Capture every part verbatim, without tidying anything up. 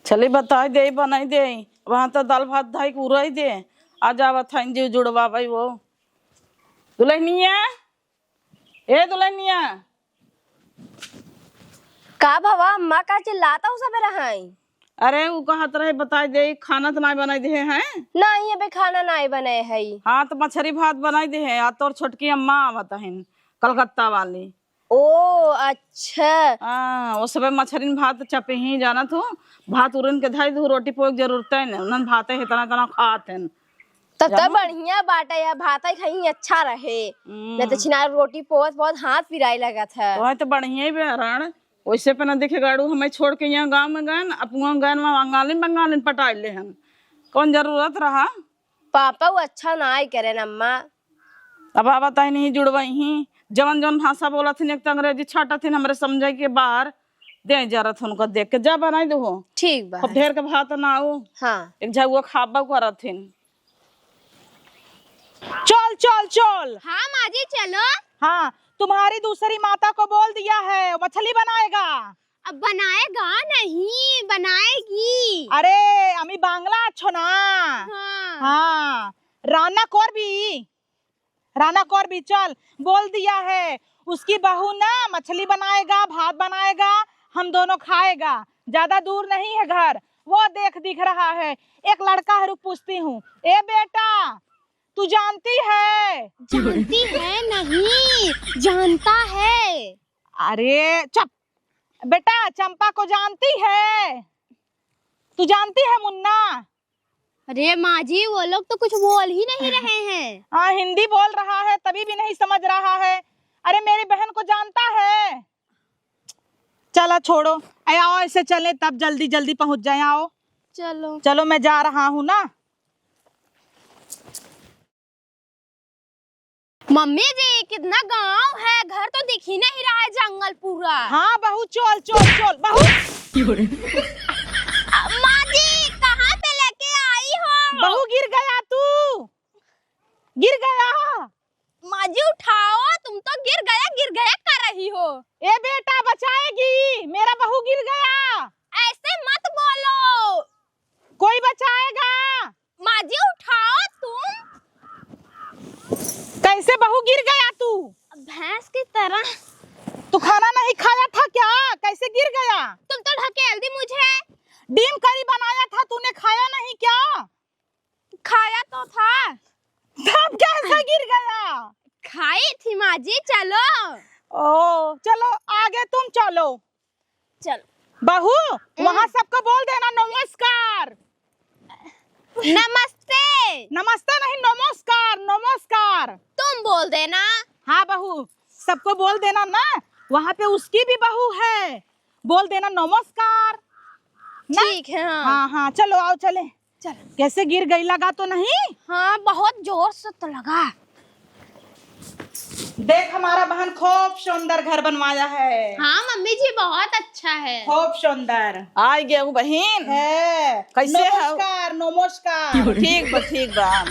चली बताई दे, बनाई दे। वहाँ तो दाल भात धाई के उड़ाई दे। आ जावत है जी जुड़वा भाई वो। दुल्हनिया, ए दुल्हनिया। का भवा अम्मा, का चिल्लात हऊ सबेरे हैं? अरे उ कहत रहे बताई दे, खाना तो नाई बनाई दे हैं। नहीं, अबे खाना नाई बने है। हाँ तो मछरी भात बनाई दे है। आ तोर छोटकी अम्मा आवत हन कलकत्ता वाली। ओ अच्छा। हाँ, वो सबे मछरिन भात चपही जानत हूँ। भात उरन के धाई दू, रोटी पोए के जरूरत है ना, उन्हन भाते है तना तना खात हैं। तब तो जानो? बढ़िया बाटे, या भात ही खाई अच्छा रहे। हम्म। नहीं तो छिनार रोटी पोत पोत हाथ पिराए लगत है। तो है तो बढ़िया ही बे हरण। वैसे पे ना देखे गाड़ू हमें छोड़ के यहाँ गाँव में गए न, अपना गए वहाँ बंगालिन बंगालिन पटाई ले हन। कौन जरूरत रहा? पापा वो अच्छा ना ही करे न अम्मा। अब आवा ताई नहीं जुड़वाई ही, जवन जवन भाषा बोलत हिन, एक तो अंग्रेजी छाटत हिन, हमरे समझे के बाहर दे जरत उनको देख के। जा बनाई दो। ठीक बा। खूब ढेर के भात ना हो। हाँ। एक झगुआ खाबा करत हिन। चल, चल, चल। हाँ, माँ जी, चलो। हाँ, तुम्हारी दूसरी माता को बोल दिया है, मछली बनाएगा। अब बनाएगा नहीं, बनाएगी। अरे, अमी बांग्ला अच्छो ना। हाँ। हाँ, राना कोर भी, राना कोर भी, चल, बोल दिया है, उसकी बहू ना मछली बनाएगा, भात बनाएगा, हम दोनों खाएगा। ज्यादा दूर नहीं है घर, वो देख दिख रहा है। एक लड़का है, रुक पूछती हूँ। ए बेटा, तू जानती है? जानती है नहीं, जानता है। अरे चुप बेटा, चंपा को जानती है? तू जानती है मुन्ना? अरे माँ जी, वो लोग तो कुछ बोल ही नहीं रहे हैं। हाँ, हिंदी बोल रहा है तभी भी नहीं समझ रहा है। अरे मेरी बहन को जानता है? चला छोड़ो, ए, आओ ऐसे चले तब जल्दी जल्दी पहुँच जाए। आओ। चलो। चलो, मैं जा रहा हूँ ना। मम्मी जी, कितना गांव है, घर तो दिख ही नहीं रहा है, जंगल पूरा। हाँ बहू, चल चल चल बहू। अ, माँ जी, कहाँ पे लेके आई हो? बहू गिर गया तू, गिर गया। माँ जी उठाओ, तुम तो गिर गया गिर गया कर रही हो। ए बेटा बचाएगी, मेरा बहू गिर गया। ऐसे मत बोलो। कोई बचाएगा? माँ जी उठाओ तुम। कैसे बहू गिर गया तू? भैंस की तरह। तू खाना नहीं खाया था क्या? कैसे गिर गया? तुम तो ढकेल दी मुझे। डीम करी बनाया था तूने, खाया नहीं क्या? खाया तो था। तब कैसे गिर गया? खाई थी माँ जी, चलो। ओ चलो, आगे तुम चलो। चल। बहू, हम्म। वहाँ सबको बोल देना नमस्कार। नमस्ते। नमस्ते नहीं, नमस्कार, नमस्कार। तुम बोल देना। हाँ बहू, सबको बोल देना ना, वहाँ पे उसकी भी बहू है, बोल देना नमस्कार ना? ठीक है, हाँ। हाँ हाँ, चलो आओ चले। चल। कैसे गिर गई, लगा तो नहीं? हाँ, बहुत जोर से तो लगा। देख, हमारा बहन खूब सुंदर घर बनवाया है। हाँ मम्मी जी, बहुत अच्छा है। खूब सुंदर। आइ गया हूँ बहिन। है। कैसे हऊ? नमस्कार, नमस्कार। ठीक बा, ठीक बा।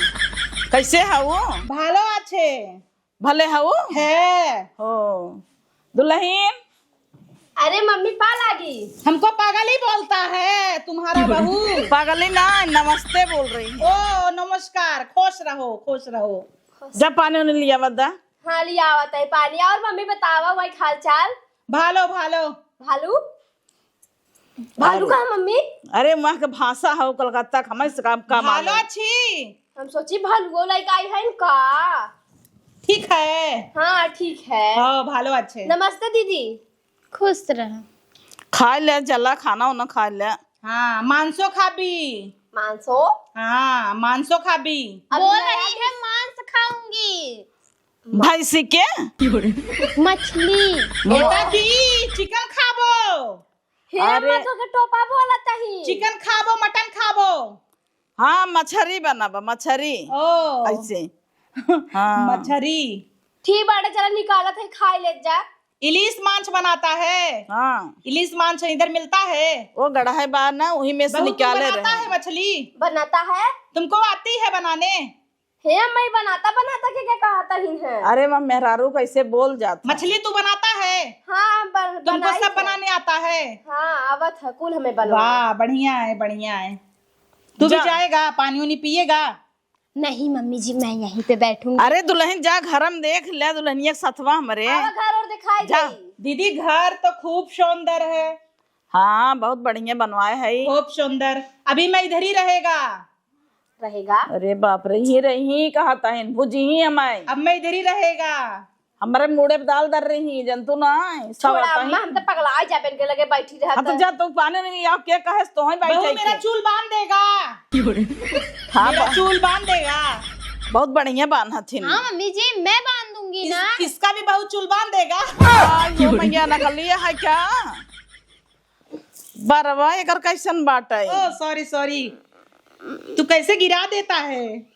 कैसे हऊ? भालो अच्छे। भले हऊ? है। ओ, दुल्हन। अरे मम्मी, पा लागी। हमको पागल ही बोलता है तुम्हारा बहू। पागल ही ना, नमस्ते बोल रही है। ओ, नमस्कार, खुश रहो, खुश रहो। जा पानी उन्हें लिया बद्दा। हाँ, लिया आवत है पानी। और मम्मी बतावा, वही हाल चाल? भालो, भालो। भालू? भालू अरे। कहाँ मम्मी? अरे, वहाँ के भाषा हौ कलकत्ता के, हमें से काम, काम भालो आवे। अच्छी। हम सोची भालुओ लइका आई है इनका। ठीक है। हाँ, ठीक है। हाँ, भालो अच्छे। नमस्ते दीदी। खुश रह। खाइ ले, जला खाना उना खाइ ले। हाँ, मांसो खाबी। मांसो? हाँ, मांसो खाबी। अभी बोल नया रही है, मांस खाऊंगी। भैंसी के? मछली। बेटा की चिकन खाबो। हे अरे। अम्मा, तोके टोपा बोलत ही। चिकन खाबो, मटन खाबो? हाँ, मछरी बनाबा, मछरी। ओ। ऐसे। हाँ। मछरी। ठीक बाटे, चला निकालत है, खाई लेत जा। इलिस मांस बनाता है। हाँ। इलिस मांस इधर मिलता है। वो गढ़ा है बाहर ना, वही में से बहुत निकाले बनाता रहे। है मछली। बनाता है। तुमको आती है बनाने? हे अम्मा, बनाता बनाता के क्या कहत हिन है? अरे माँ, मेहरारू कैसे बोल जात है? मछली तू बनाता है? हाँ, बन-, तुमको बनाई सब है। बनाने आता है? हाँ, आवत है, कुल हमें बनवा। वाह, बढ़िया है, बढ़िया है। तू भी जा। जाएगा, पानी उनी पिएगा? नहीं मम्मी जी, मैं यहीं पे बैठूंगी। अरे दुल्हन जा, घर में देख ले दुल्हनिया के सथवा हमरे। आवा, घर और दिखाई जा। दे। दीदी, घर तो खूब सुंदर है। हाँ, बहुत बढ़िया बनवाए है। खूब सुंदर। अभी मैं इधर ही रहेगा। रहेगा। अरे बाप रे, यहीं रही, कहा तहिन, भुजी ही हमारे। अब मैं इधर ही रहेगा। हमरे मूड़े पे दाल दर रही, जनतू ना है, सब छोड़ा आता ही। अम्मा, हम तो पगला जाबे इनके लगे बैठी रहत हाँ, तो है। जा, तू पानी नहीं लिया, क्या कहे, तो ही बैठ बहू जाए मेरा के। चूल बांध देगा। हाँ, मेरा बा- चूल बांध देगा। बहुत बढ़िया बांध हथिन। हाँ मम्मी जी, मैं बांध दूंगी इस-, ना। इसका भी बहू चूल बांध देगा। आ, यो मैया नकली है क्या? बरवा एकर कैसन बाटे? ओ, sorry, sorry। तू कैसे गिरा देता है?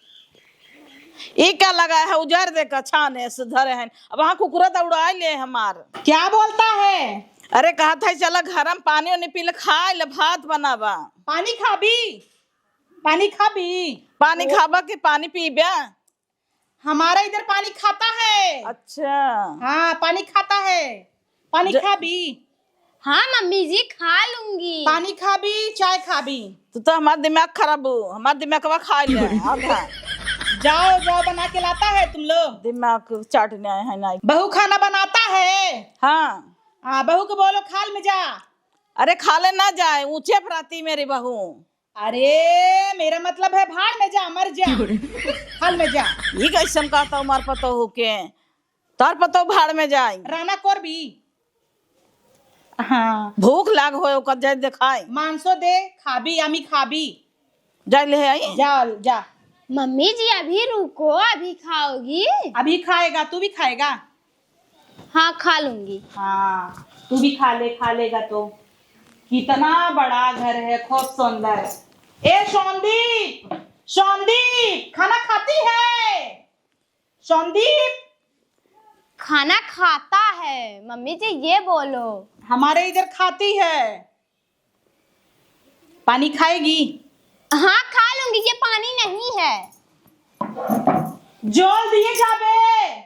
ई क्या लगा है? उजार दे का छाने से धरे हैं। अब वहाँ कुकुरा दौड़ाए ले हमार। क्या बोलता है? अरे कहत है, "चला घर में पानी उनी पी ले, खाए ले, भात बनावा।" पानी खाबी? पानी खाबी? पानी खाबा कि पानी पीबा? हमारा इधर पानी खाता है। अच्छा। हाँ, पानी खाता है। पानी ज- खाबी? हाँ मम्मी जी, खा लूंगी। पानी खाबी, चाय खाबी? तू तो हमार दिमाग खराब हो, हमार दिमागवा खा ले आधा। जाओ, जाओ, बना के लाता है तुम लोग। दिमाग चाटने आए हैं ना। बहू खाना बनाता है? हाँ। हाँ, बहू को बोलो, खाल में जा। अरे खाले ना जाए, ऊंचे प्राती मेरी बहू। अरे, मेरा मतलब है भाड़ में जा, मर जा। क्यों रे? हल में जा। ई कैसन कहता हमार पतोहू के? तार पतोह भाड़ में जाई। राना करबी। हाँ। भूख लाग होय ओकर जाय देखाई। मांसो दे, खाबी, आमी खाबी। जाय ले आई। जा, जा। मम्मी जी, अभी रुको, अभी खाओगी? अभी खाएगा, तू भी खाएगा? हाँ, खा लूंगी। हाँ, तू भी खा ले, खा लेगा तो। कितना बड़ा घर है, खूब सुंदर। ए, संदीप, संदीप, खाना खाती है? संदीप। खाना खाता है, मम्मी जी, ये बोलो। हमारे इधर खाती है। पानी खाएगी? हाँ, खा लूंगी, ये पानी नहीं है। जल्दी जाबे।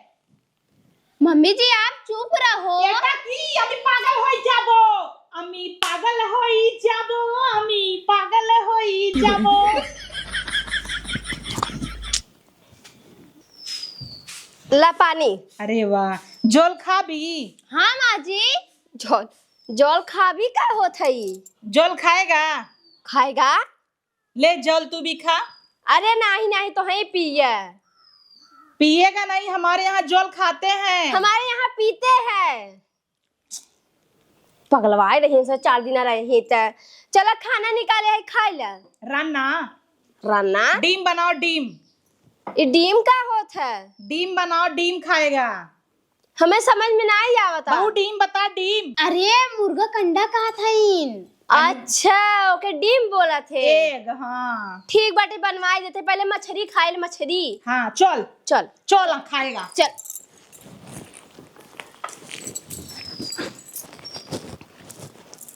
मम्मी जी, आप चुप रहो। এটা কি? আমি পাগল হই যাব। আমি পাগল হই যাব। আমি পাগল হই যাব। ला पानी। अरे वाह, जल खाबी? हाँ माँ जी। जल, जल खाबी का होत है? जल खाएगा? खाएगा। ले जल तू भी खा। अरे नाही, नाही, तो है पिए। पिएगा नहीं, हमारे यहाँ जल खाते हैं। हमारे यहाँ पीते हैं। पगलवाए रही से चार दिन रहे ही त। चला खाना निकाले है खाए ला। राना। राना? डीम बनाओ, डीम। ये डीम का होत है? डीम बनाओ, डीम खाएगा। हमें समझ में नाई आवत। बहू, डीम बता, डीम। अरे, मुर्गा कंडा कहत हईन। अच्छा, ओके डीम बोलत है। एग, हाँ। ठीक बाटे, बनवाई देते, पहले मछरी खाइल, मछरी। हाँ, चल। चल। चल, खाएगा। चल।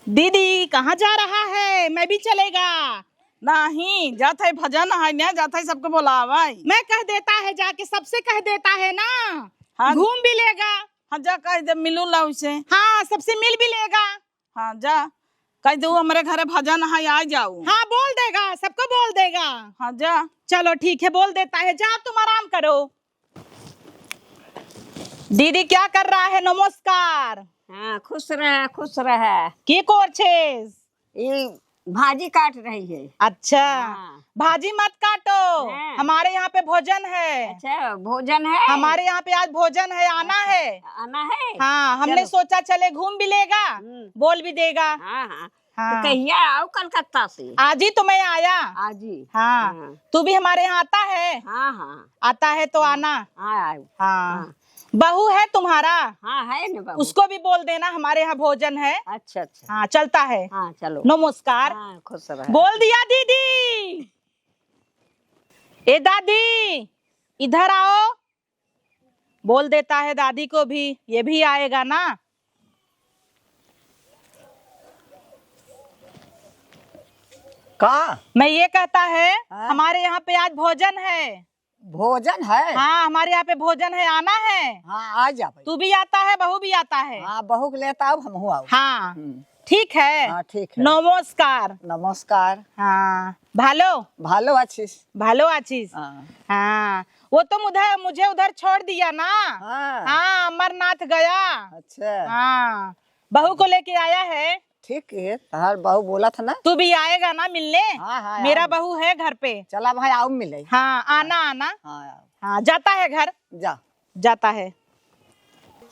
दीदी, कहाँ जा रहा है? मैं भी चलेगा। नहीं, जात है भजन है ना, जात है सबको बोलावे। मैं कह देता है जाके, सबसे कह देता है ना। हाँ। घूम भी लेगा। हाँ, जा कह दे, मिलू ला उसे। हाँ, सबसे मिल भी लेगा। हाँ, जा कह दे, हमरे घरे भजन है, आ जाओ। हाँ, बोल देगा, सबको बोल देगा। हाँ, जा। चलो ठीक है, बोल देता है, जा तुम आराम करो। दीदी क्या कर रहा है? नमस्कार। हाँ, खुश रहा, खुश रहा। की करछेस? ई भाजी काट रही है। अच्छा। हाँ। भाजी मत काटो। हाँ। हमारे यहाँ पे भोजन है। अच्छा, भोजन है? हमारे यहाँ पे आज भोजन है, आना है। आना है? हाँ, हमने चलो। सोचा चले घूम भी लेगा, हम्म। बोल भी देगा। हाँ, हाँ। हाँ। तो कहिया आओ कलकत्ता से? आज ही तो मैं आया। आज ही? हाँ। हाँ। तू भी हमारे यहाँ आता है? हाँ, हाँ। आता है तो आना। हाँ, आयो। हाँ। हाँ। बहू है तुम्हारा? हाँ, है ना बहू। उसको भी बोल देना हमारे यहाँ भोजन है। अच्छा, अच्छा। हाँ, चलता है। हाँ, चलो। नमस्कार। हाँ, खुश रहे। बोल दिया दीदी। ए दादी, इधर आओ। बोल देता है दादी को भी, ये भी आएगा ना। का? मैं ये कहता है, हाँ? हमारे यहाँ पे आज भोजन है। भोजन है? हाँ, हमारे यहाँ पे भोजन है, आना है। हाँ, आ जा भाई। तू भी आता है, बहू भी आता है। हाँ, बहू के लेता आओ, हमहू आओ। हाँ, हम्म। ठीक है। हाँ, ठीक है। नमस्कार। नमस्कार। हाँ, भालो। भालो आछिस। भालो आछिस। हाँ। हाँ, वो तो मुझे, मुझे उधर छोड़ दिया ना। हाँ। हाँ, अमरनाथ गया। अच्छा। हाँ, बहू को लेके आया है। ठीक है, तहार बहू बोला था ना। तू भी आएगा ना मिलने? हाँ, हाँ, मेरा आऊँ। बहू है घर पे। चला भाई, आओ मिले। हाँ, आना, आना। हाँ, आओ। हाँ, जाता है घर। जा। जाता है।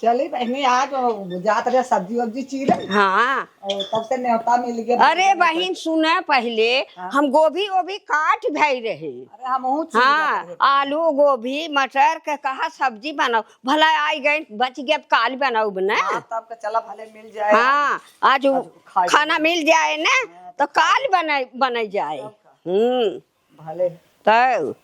चली बहिनी, आज वो जात रहे सब्जी वब्जी चीरे। हाँ। और तब से न्योता मिल गया। अरे बहिन, सुना पहिले, हाँ। हम गोभी वोभी काट भई रहे। अरे हमहू चीर हाँ, रहे। आलू, गोभी, मटर के कहा सब्जी बनाओ, भला आई गए, बच गए, अब काल बनाउब ना। हाँ, तब के चला भले मिल जाए। हाँ, आज आज खाई खाना लेंगे। मिल जाए ना, हाँ, तो तो काल बने, बने जाए। तब का? हम्म। भले। तो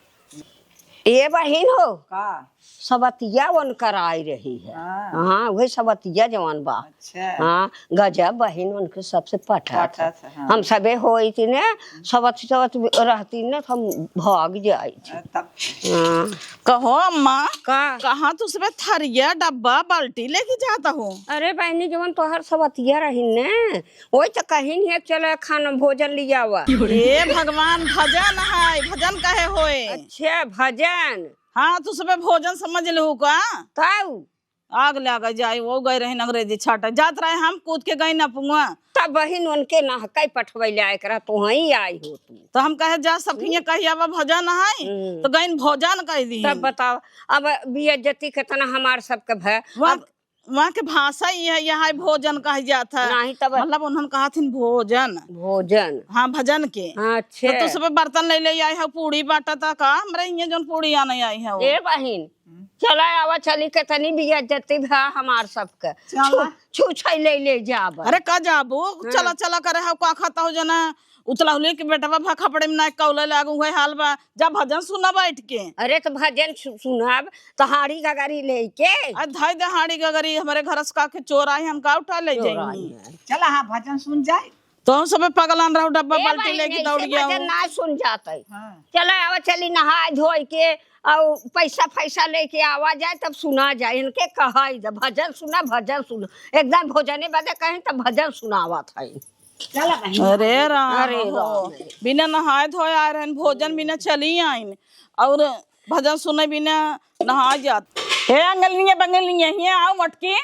ए बहिन हो, का? सवतिया उनकर आई रही है। हाँ। हाँ, वही सवतिया जवान बा। अच्छा। हाँ, गजब बहिन उनके सबसे पटत है। पटत है, हाँ। हम सबे होई थी ने, सवत सवत रहती ने, तो हम भाग जाई थी। तब हाँ। कहो अम्मा, का? कहाँ तू सबे थरिया, डब्बा, बाल्टी लेके जाता हो? अरे बहिनी, जवन तोहर सवतिया रही ने, ओई तो कहिन है, "चलो खाना भोजन लियावा।" हे भगवान, भजन है, भजन काहे होए? अच्छा, भजन। हाँ, तू सबे भोजन समझ लेहू का? तऊ? आग लागे जाए, वो गए रहिन अंग्रेजी छाटे। जात रहे हम कूद के गई नपुआ। तब बहिन उनके नहकाई पठवैले आए करा, तू वहीं आई हो तू। तो हम कहे जा सखिया कही अब भजन है, हम्म। तो गईन भोजन कह दी। तब बताओ, अब बेइज्जती कितना हमार सबके भय। वहाँ अब वहाँ के भाषा ई है, यहाँ भोजन कह जात है। नहीं तब मतलब उन्हन कहत हिन भोजन। भोजन। हाँ, भजन के। अच्छा। तो तू सब बर्तन ले ले आई है, पूड़ी बांटा था का? हमरे इहाँ जौन पूड़ी आने आई है वो। ए बहिन, हम्म। चला आवा, चली के तनी बेइज्जती भा हमार सबके। चला। छू, छू छई ले ले जाब। अरे का जाबू? हाँ। चला, चला करे है, का खाता हो जना? उतलहुली के बेटवा भा खपड़े में ना कौले लागू है हाल बा। जा भजन सुना बैठ के। अरे तो भजन सु-, सुनाब तो हाड़ी गगरी लेके। आ धई दे हाड़ी गगरी, हमरे घर से का के चोर आई, हम का उठा ले चोर आई जाएंगी? है। चला हाँ भजन सुन जाए। तो हम सब पगलान रहो, डब्बा ए बाल्टी भाई, लेके नहीं दौड़ से गया भजन हो। ना सुन जाते। हाँ। चलो आवा चली नहाए धोए के और पैसा फैसा लेके आवा जाए तब सुना जाए। इनके कहा भजन सुना, भजन सुना। एक दान भोजने बदे कहें तब भजन सुनावत है। चला बहिन। अरे राम अरे हो। राम। बिना नहाए धोए आए रहन, भोजन बिना चली आइन और भजन सुने बिना नहाए जात। हे अंगलिया बंगलिया, हियाँ आओ मटकी।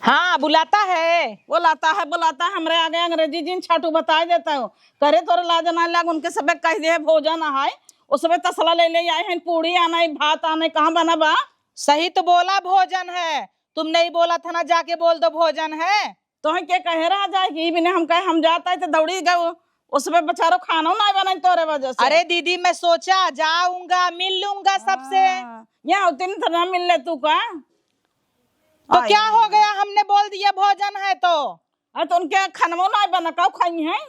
हाँ, बुलाता है। बुलाता है, बुलाता है, हमरे आगे अंग्रेजी जिन छाटू बताए देता हो। करे तोरे लाज ना लाग, उनके सबे कह दे है भोजन आए, ओ सबे तसला ले ले आए हैं, पूड़ी आना है, भात आना है, कहाँ बना बा? सही तो बोला भोजन है, तुम नहीं बोला था ना, जाके बोल दो भोजन है। तोहे के कहे रहा जाए कि ई बिना हम कहे हम जाता है तो दौड़ी गए, उसमें बेचारो खानो ना बने तोरे वजह से। अरे दीदी, मैं सोचा जाऊंगा, मिल लूंगा सबसे। हाँ, यहाँ होती नहीं तो ना मिल ले तू का? तो आई। क्या हो गया, हमने बोल दिया भोजन है तो। अरे तो उनके खनवो ना बना, का खाई हैं?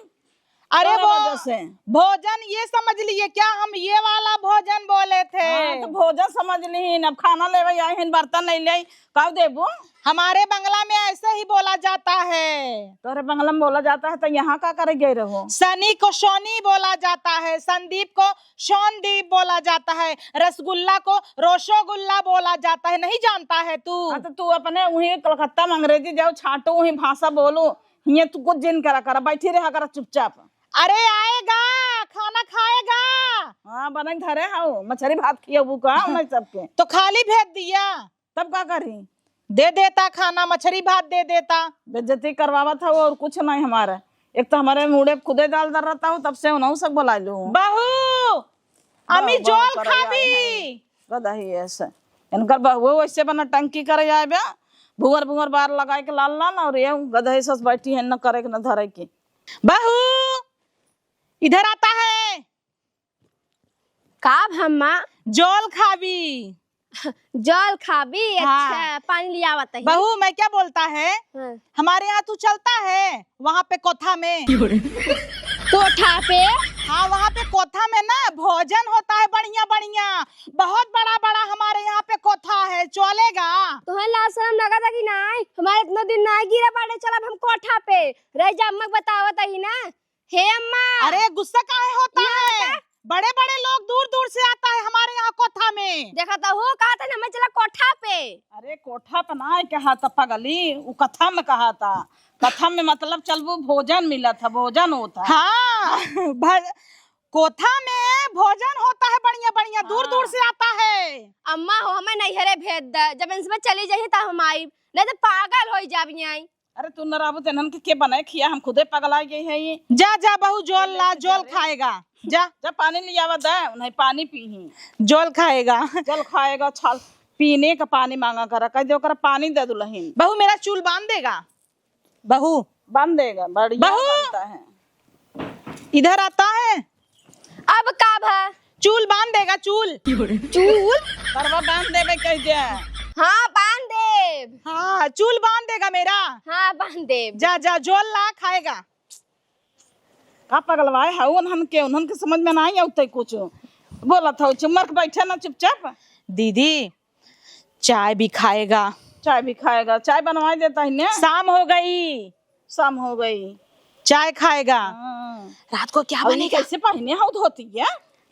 अरे तोरे वो वजह से। भोजन ये समझ लिए क्या, हम ये वाला भोजन बोले थे। हाँ, तो भोजन समझ लीन, अब खाना लेवे आई हन, बर्तन नहीं ले, कब देबू? हमारे बंगला में ऐसे ही बोला जाता है। तोरे बंगला में बोला जाता है, तो यहाँ का करे गए रहो? सनी को सोनी बोला जाता है, संदीप को शोनदीप बोला जाता है, रसगुल्ला को रोशोगुल्ला बोला जाता है, नहीं जानता है तू? हाँ, तो तू अपने वहीं कलकत्ता में अंग्रेजी जाओ, छाटो, वहीं भाषा बोलो, हियाँ तू कुछ जिन करा करा, बैठी रहा करा चुपचाप। अरे आएगा, खाना खाएगा। हाँ, बनई धरे हऊ, मछरी भात खियबू का हमने सबके? तो खाली भेज दिया। तब का करी? दे देता खाना, मछरी भात दे देता। बेइज्जती करवावत हऊ और कुछ नहीं हमारे। एक तो हमारे मुड़े खुदे दाल दर रहता हो, तब से उन्हों से बोला लूँ। बहू, अमी बहू, जोल बहू, खाबी। गदही ऐसे। इनकर बहुओ वैसे बना टंकी करे आए बे। भुअर भुअर बार लगाए के लाल लाल और ये गदही सस बैठी है न करे के न धरे के। बहू, इधर आता है। का भम्मा? जोल खाबी। जल खाबी? हाँ। अच्छा, पानी लियावत ही। बहू, मैं क्या बोलता है, हाँ। हमारे यहाँ तू चलता है वहाँ पे कोठा में? कोठा पे? हाँ, वहाँ पे कोठा में ना भोजन होता है बढ़िया बढ़िया, बहुत बड़ा बड़ा हमारे यहाँ पे कोठा है, चलेगा? तुम्हें लाज शरम लगता कि नहीं? हमारे इतना दिन नहीं गिरा पड़े, चल अब हम कोठा पे रह जा, अम्मा के बतावत ही ना। हे अम्मा। अरे गुस्सा काहे होता है? बड़े बड़े लोग दूर दूर से आता है हमारे यहाँ कोठा में। देखा तो हो, कहा था ना, हमें चला कोठा पे। अरे कोठा पे ना कहा था पगली, वो कथा में कहा था। कथा में मतलब चलबू भोजन मिला था, भोजन होता है। हाँ, भज-, कोठा में भोजन होता है बढ़िया बढ़िया, दूर दूर से आता है। अम्मा हो, हमें नैहरे भेज दे, जब इनसे चली जाही तब हम आई, नहीं तो पागल हो जाब आई। अरे तू न रहबू त इन्हन के, के बनाए खिया, हम खुदे पगला गए है ये। जा जा बहू, जोल ला, जोल खाएगा। जा। जा पानी ले आवा दे, उन्हें पानी पीही। जोल खाएगा। जोल खाएगा, छाल पीने का पानी मांगा करा, कह दे ओकरा पानी दे दुलहिन। बहू मेरा चूल बांध देगा। बहू। बांध देगा, बढ़िया बहू। बनता है। इधर आता है। अब का भा? चूल बांध देगा, चूल। चूल? परवा बांध देबे कह दे। हाँ, बांध देब। हाँ, चूल बांध देगा मेरा। हाँ, बांध देब। जा, जा, जोल ला, खाएगा। का पगलवाए है उन्हन के, उन्हन के समझ में ना आई अउते कुछ। बोलत हौ, चुप मर के बैठे ना चुपचाप। दीदी, चाय भी खाएगा। चाय भी खाएगा, चाय बनवाई देता ही ने। शाम हो गई। शाम हो गई। चाय खाएगा। हाँ। रात को क्या और ये बनेगा? कैसे पहिने हौ धोती है?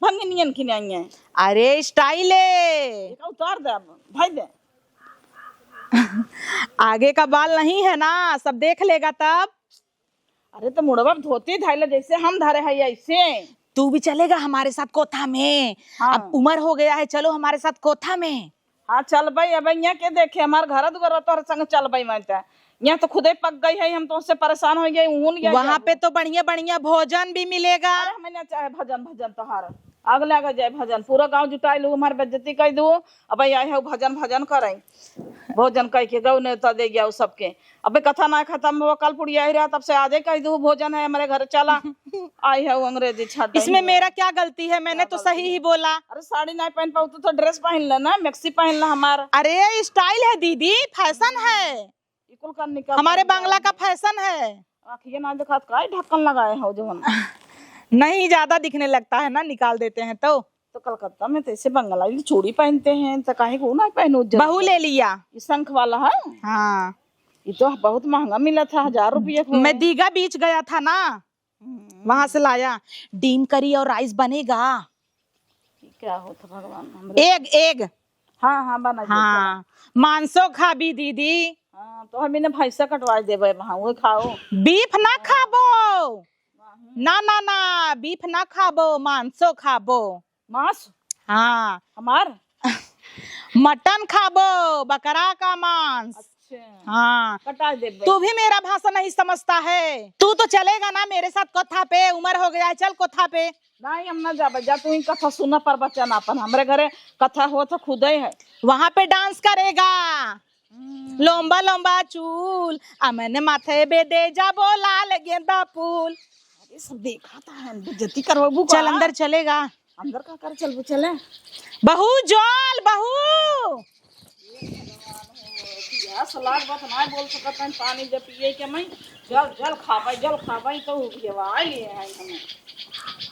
भंगिनियन की नहीं है। अरे style है। एक उतार दे अब, भाई दे। आगे का बाल नहीं है ना, सब देख लेगा तब। अरे तो मुड़वा धोती धैले जैसे हम धरे है ऐसे। तू भी चलेगा हमारे साथ कोठा में? हाँ। अब उम्र हो गया है, चलो हमारे साथ कोठा में। हाँ चलबई, अब यहाँ के देखे हमार घर दुआर तोहरे संग चलबई मैं त। यहाँ तो खुदे पक गई है, हम तोहसे परेशान हो गए, ऊन गए वहाँ पे तो बढ़िया बढ़िया भोजन भी मिलेगा। अरे हमें ना चाहे भजन, भजन तोहार। आग लगा जाए भजन, पूरा गांव जुटाई लू, हमार बेइज्जती कर दू। अब आई है भजन, भजन करे, भोजन कह के गौ नेवता दे गया उ सबके। अबे कथा ना खत्म हुआ, कल पुड़िया ही रहा, तब से आजे कह दू भोजन है हमारे घर चला। आई है वो अंग्रेजी छाट इसमें मेरा क्या गलती है? मैंने तो सही ही बोला। अरे साड़ी नहीं पहन पाऊ तो, तो ड्रेस पहन लेना, मैक्सी पहन ला हमार। अरे style है दीदी, फैशन है। ई कुल का निकाल हमारे बंगला का फैशन है। आँखिए ना दिखात, काहे ढक्कन लगाए हो जवन? नहीं, ज्यादा दिखने लगता है ना, निकाल देते हैं तो। तो कलकत्ता में तो ऐसे बंगाली चूड़ी पहनते हैं, तो काहे को ना पहनो जल्दी? बहू ले लिया। ये शंख वाला है? हाँ। ये तो बहुत महंगा मिला था, हजार रुपये को। मैं दीघा बीच गया था ना, हम्म। वहां से लाया। डीम करी और राइस बनेगा। क्या होता भगवान, हमरे एग, एग। हाँ, हाँ, बना दे, हाँ, चला। मांसो खाबी दीदी। हाँ, तो हम इन्हें भैंसा कटवा देबे, वहाँ वो खाओ। बीफ ना खाबो। नहीं। ना, ना, ना, बीफ ना खाबो, मांसो खाबो। मांस? हाँ। हमार? मटन खाबो, बकरा का मांस। अच्छा। हाँ। कटा देबे। तू भी मेरा भाषा नहीं समझता है। तू तो चलेगा ना मेरे साथ कोठा पे, उम्र हो गया है, चल कोठा पे। नहीं, हम ना जाबे, जा तू ही कथा सुना प्रवचन आपन, हमरे घरे कथा होत खुदे है। वहाँ पे डांस करेगा। हम्म। लंबा लंबा चूल, अमन माथे बेदे जाबो लाल गेंदा फूल। अरे सब देखा था, हम बेइज्जती करवाबू का? चल अंदर चलेगा। अंदर का कर चलबू, चले। बहू जोल, बहू। पियास लाग बा त ना बोल सकत हन, पानी जब पिए के मैं, जल, जल खाबै, जल खाबै, तो उबियवा लिए हैं हमें।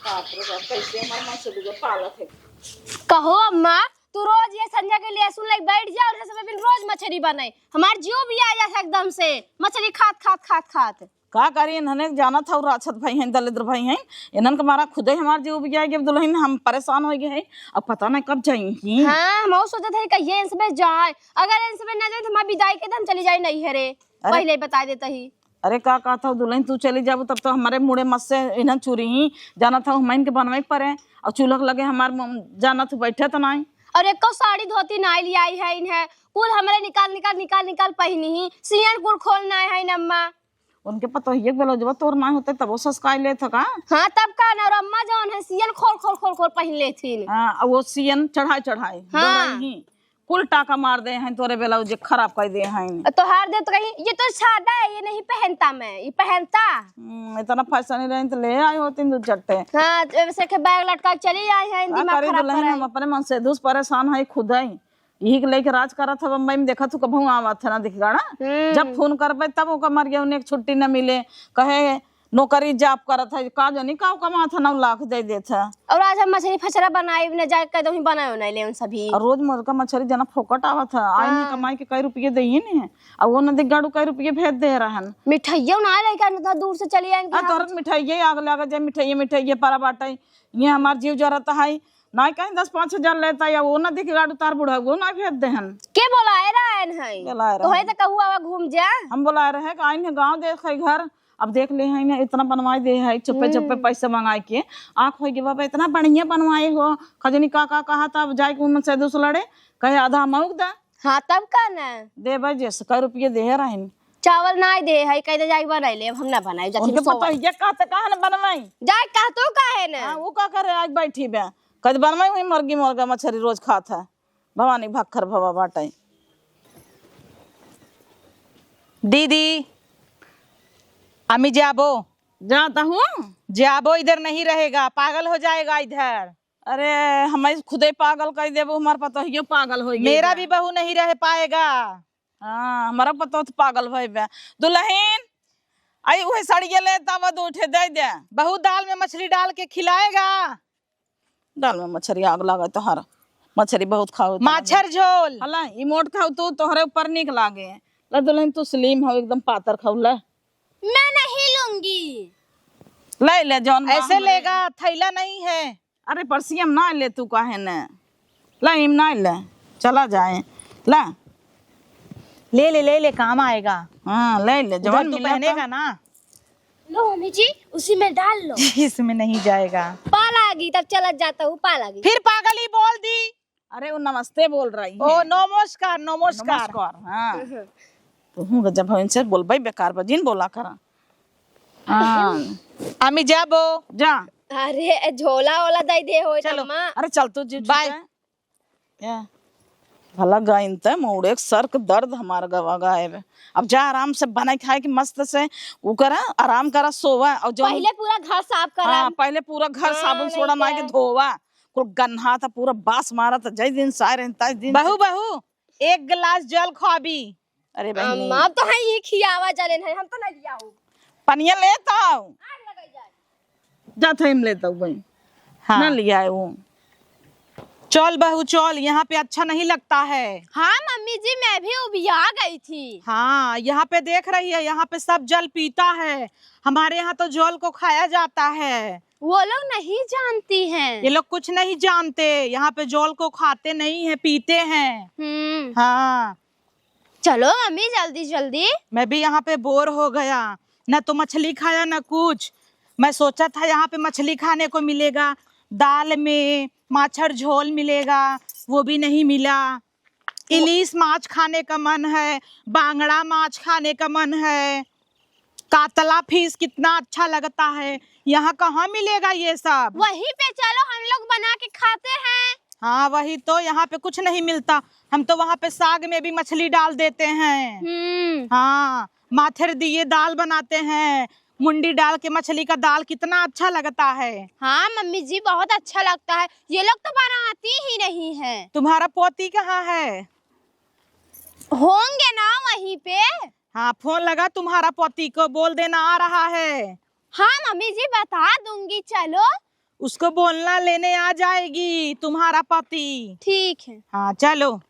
बाप रे बाप, कैसे हमार मन से दुगो पालत है। कहो अम्मा, तू रोज ये संझा के लहसुन लेके बैठ जा और ये सब दिन रोज मछली बनाई। हमार जीव भी आ जाता एकदम से, मछली खात, खात, खात, खात। का करी, इन्हने जानत हौ, राक्षस भाई हैं, दलिद्र भाई हैं, इन्हन के मारा खुदे हमार जीव उबिया गया, दुलहिन, हम परेशान होइ गए हैं, अब पता नहीं कब जाएंगी। हाँ, हम सोचत है कहिए इनसे बे जाए, अगर इनसे बे ना जाए तो हमार विदाई के तो हम चली जाए नैहरे, अरे। पहले ही बता देता ही। अरे का कहत हौ दुलहिन, तू चली जाबू तब तो हमारे मुड़े मत से इन्हन चुरी ही, जानत हौ हम इनके बनवे के परे, और चूल्हा के लगे हमार म-, जानत हौ बैठे तो नहीं। और एको साड़ी धोती नहीं ले आई है इन्हें, कुल हमरे निकाल, निकाल, निकाल, निकाल पहनी ही, सियन कुल खोल नहीं है इन्हें अम्मा। उनके पतोहिए के ब्लाउजवा तोर ना होते तब वो ससकाई लेत ह का? हाँ, तब का ना, और अम्मा जौन है सियन खोल, खोल, खोल, खोल पहिन लेथिन। हाँ, और वो सियन चढ़ाई, चढ़ाई हाँ। दो रही। कुल टाका मार दे हैं, तोरे ब्लाउज खराब कर दे हैं। तोहार दे तो कहीं, "ये तो सादा है, ये नहीं पहनता मैं, ये पहनता।" हम्म, इतना फैशन ही रहे तो ले आए होती दो चट्टे। हाँ, जैसे कि बैग लटका के चली आई है, का दिमाग करी खराब दुलहिन, कराई। हम अपने मन से दुस परेशान है खुद ही। यही के लेके राज करत ह बम्बई में, देखत हूँ कबहू आवत है ना दिखगाड़ा। हम्म। जब फोन करबे तब ओकर मर गया, उन्हें एक छुट्टी न मिले। कहे, नौकरी जॉब करत है, का जानी का कमात है, नौ लाख दे देत है। और आज हम मछली फछरा बनाए न जाए, कह दो ही बनाए नहीं ले उन सभी। और रोज मुर्गा मछली जना फोकट आवत है, आई नहीं हाँ। कमाई के कई रुपये दे ही नहीं है। और वो नदी गाड़ू कई रुपये भेज दे रहन। मिठाइयों ना लइका इतना दूर से चली आएंगे आ, हम। तोहर मिठाइये आग लगा जाए, मिठाइये, मिठाइये पारा बाटे। ये हमार जीव जरत है, ना कहीं दस पाँच हजार लेता या वो नदी के गाड़ू तार बुढ़ा वो ना भेज देहन। के बोलाए रहन है? बोलाए तोहरे रहन। तो कहू आवा घूम जा। हम बोलाए रहे कि आइन है गाँव देख है घर, अब देख ले है ना इतना बनवाए दे है, चुप्पे चुप्पे हम्म। पैसे मंगाए के। आँख हो गई बाबा इतना बढ़िया बनवाए हो, खजनी का का कहा था, अब जाए के उनसे दूस लड़े, कहे आधा मऊक दा। हाँ, तब का ना? देबे जैसे कै रुपये देहे रहन। चावल नाई दे है, कह दे जाके बनाई ले, अब हम ना बनाई, जाके उनके सोवल। पतोहिया कहते कहा ना बनवाई? जाए कह तो काहे ना? हाँ, वो का करे आज बैठी बे। कद बनवाई हुई मुर्गी मुर्गा मछली रोज खात है। भवानी भक्खर भवा बाटे। दीदी, अम्मी जाबो। जाता हूँ। जाबो इधर नहीं रहेगा, पागल हो जाएगा इधर। अरे, हमें खुदे पागल कर देबो, हमार पतोहियो पागल हो गई मेरा है। भी बहू नहीं रह पाएगा। हाँ, हमारा पतोह तो पागल भई बे। दुल्हन, आई उहे सड़िया ले, तब दो उठे दे दे। बहू दाल में मछली डाल के खिलाएगा। दाल में मछली आग लागे तोहर, मछली बहुत खाओ तो माछर झोल। हला, ई मोट खाओ तू, तोहरे ऊपर निक लागे। ले दुल्हन, तू स्लिम हो, एकदम पातर खाओ, ले। मैं नहीं लूंगी। ले, ले, जौन ऐसे बा हमरे। लेगा, थैला नहीं है। अरे, परसियम ना ले तू काहे ने? ला, इम ना ले, चला जाए। ला। ले ले, ले ले, काम आएगा। हाँ, ले ले, उधर जवन तो मिला पहनेगा था। ना। लो मम्मी जी, उसी में डाल लो। इसमें नहीं जाएगा। पा लागी, तब चलत जाता हूँ, पा लागी। फिर पागल ही बोल दी। अरे, वो नमस्ते बोल रही ओ, है। नमस्कार, नमस्कार। नमस्कार, हाँ। हम्म। तू हूँ जब इनसे बोलबे बेकार बा, जिन बोला करा। हाँ। अम्मी जाबो। जा। अरे, झोला ओला दे दे हो चलो। अम्मा। अरे, चल तू जी, बाय। ठीक है। या। भला गइन ते मुड़े सर के दर्द हमार गवा गायब। अब जा आराम से बनाई खाए के मस्त से, उ करा, आराम करा, सोवा। और जो पहले पूरा घर साफ करा। हाँ, पहले पूरा घर हाँ, साबुन नहीं सोडा मार के क्या। धोवा। कुल गन्हा था, पूरा बास मारा था, जय दिन साय रहन, ताय दिन बहू, से। बहू, एक गिलास जल ख्वाबी। अरे बहिनी। अम्मा, अब तो है ये खियावा जलेन है, हम तो नहीं लिया हूँ। पनिया लेत आओ। आग लगाई जाए। जात है, हम लेत आओ बहिन। हाँ। ना लिया है वो। चल बहू, चल, यहाँ पे अच्छा नहीं लगता है। हाँ मम्मी जी, मैं भी उबिया गई थी। हाँ, यहाँ पे देख रही है, यहाँ पे सब जल पीता है, हमारे यहाँ तो जल को खाया जाता है। वो लोग नहीं जानती हैं। ये लोग कुछ नहीं जानते, यहाँ पे जल को खाते नहीं है, पीते हैं। हम्म। हाँ। चलो मम्मी, जल्दी जल्दी। मैं भी यहाँ पे बोर हो गया, ना तो मछली खाया ना कुछ। मैं सोचा था यहाँ पे मछली खाने को मिलेगा, दाल में माछर झोल मिलेगा, वो भी नहीं मिला। इलीस माछ खाने का मन है, बांगड़ा माछ खाने का मन है, कातला फिश कितना अच्छा लगता है, यहाँ कहाँ मिलेगा ये सब? वहीं पे चलो, हम लोग बना के खाते हैं। हाँ, वही तो, यहाँ पे कुछ नहीं मिलता। हम तो वहाँ पे साग में भी मछली डाल देते हैं। हम्म। हाँ, माथेर दिए दाल बनाते हैं, मुंडी डाल के मछली का दाल, कितना अच्छा लगता है। हाँ मम्मी जी, बहुत अच्छा लगता है। ये लोग तो बनाती ही नहीं है। तुम्हारा पोती कहाँ है? होंगे ना वहीं पे। हाँ, फोन लगा तुम्हारा पति को, बोल देना आ रहा है। हाँ मम्मी जी, बता दूंगी, चलो। उसको बोलना, लेने आ जाएगी तुम्हारा पति। ठीक है। हाँ, चलो।